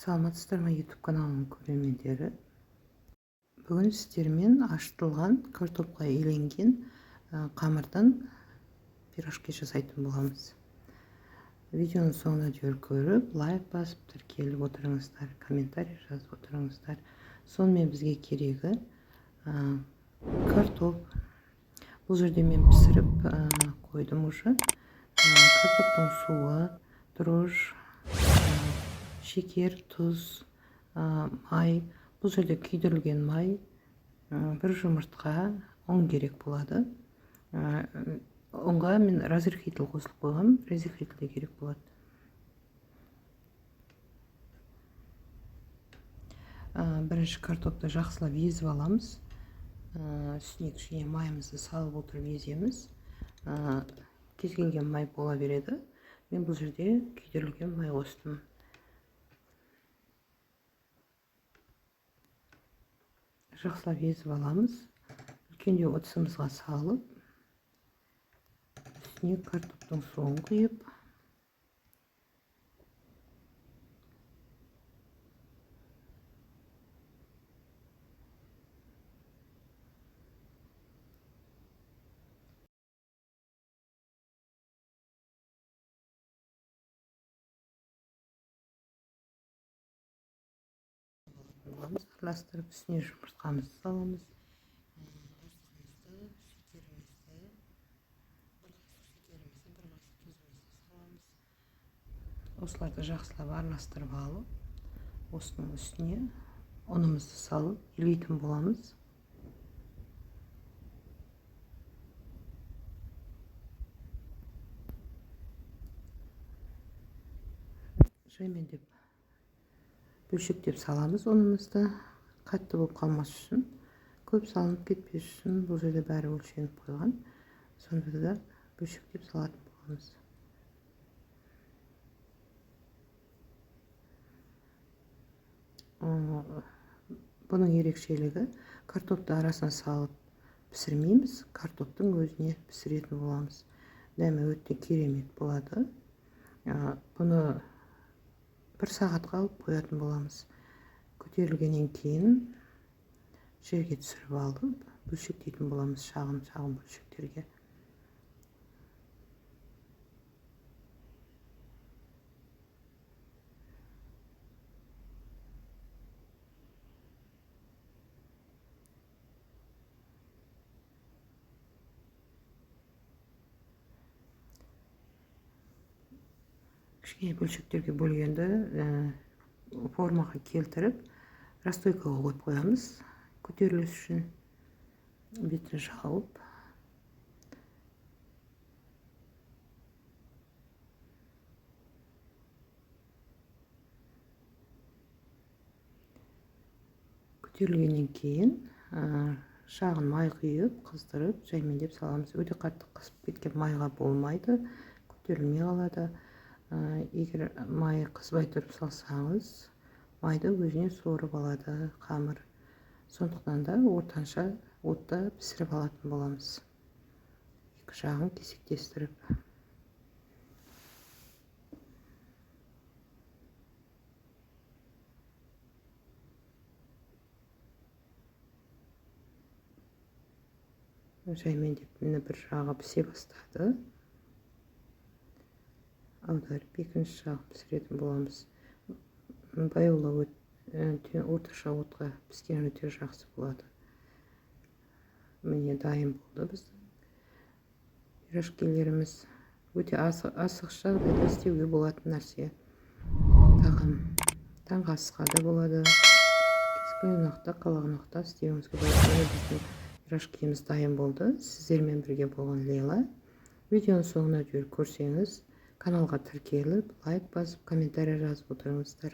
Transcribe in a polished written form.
Саламатсыздар ма, YouTube каналының көрермендері! Бүгін сіздермен ашытылған картопқа иленген қамырдан пирожки жасайтын боламыз. Видеоның соңына дейін көріп, лайк басып, тіркеліп отырыңыздар, комментарий жазып отырыңыздар. Сонымен, бізге керегі картоп. Бұл жерде мен пісіріп қойдым уже. Картоптың суы, дрожж, шекер, тұз, май, бұл жерде күйдірілген май, бір жұмыртқа, ұн керек болады. Ұнға мен разрыхлитель қосылып қойғанмын, разрыхлитель де керек болады. Бірінші картопты жақсылап езіп аламыз. Үстіне кішкене майымызды салып отырып еземіз. Кез келген май бола береді, мен бұл жерде күйдірілген май қостым. Жақсылап езіп аламыз. Үлкендеу ыдысымызға салып, үстіне картоптың суын құйып, араластырып, үстіне жұмыртқамызды саламыз. Шекерімізді, бір қасық шекерімізді, бір қасық тұзымызды саламыз. Осыларды жақсылап араластырып алып, осының үстіне ұнымызды салып илейтін боламыз. Жаймендеп бөлшектеп саламыз ұнымызды, қатты болып қалмас үшін, көп салынып кетпес үшін. Бұл жерде бәрі өлшеніп қойған, сонда да бөлшектеп салатын боламыз. Бұның ерекшелігі, картопты арасына салып пісірмейміз, картоптың өзіне пісіретін боламыз. Дәмі өте керемет болады. Бұны бір сағатқа алып қоятын боламыз. Көтерілгеннен кейін жерге түсіріп алып, бөлшектейтін боламыз шағын шағын бөлшектерге. Кішкене бөлшектерге бөлгенді формаға келтіріп, расстойкаға қойып қоямыз көтеріліс үшін, бетін жауып. Көтерілгеннен кейін шағын май құйып, қыздырып, жаймендеп саламыз. Өте қатты қызып кеткен майға болмайды, көтерілмей қалады. Егер май қызбай тұрып салсаңыз, майды өзіне сорып алады қамыр. Сондықтан да ортанша отта пісіріп алатын боламыз, екі жағын кесектестіріп. Жаймендеп, міне, бір жағы пісе бастады. Аударып, екінші жағын пісіретін боламыз. Баяулау, орташа отқа піскен өте жақсы болады. Міне, дайын болды біздің пирожкилеріміз. Өте асығыс жағдайда істеуге болатын нәрсе, тағам. Таңғы асқа да болады, кез келген уақытта, қалаған уақытта істеуіңізге болады. Міне, біздің пирожкиіміз дайын болды. Сіздермен бірге болған Лейла. Видеоның соңына дейін көрсеңіз, каналға тіркеліп, лайк басып, комментарий жазып отырыңыздар.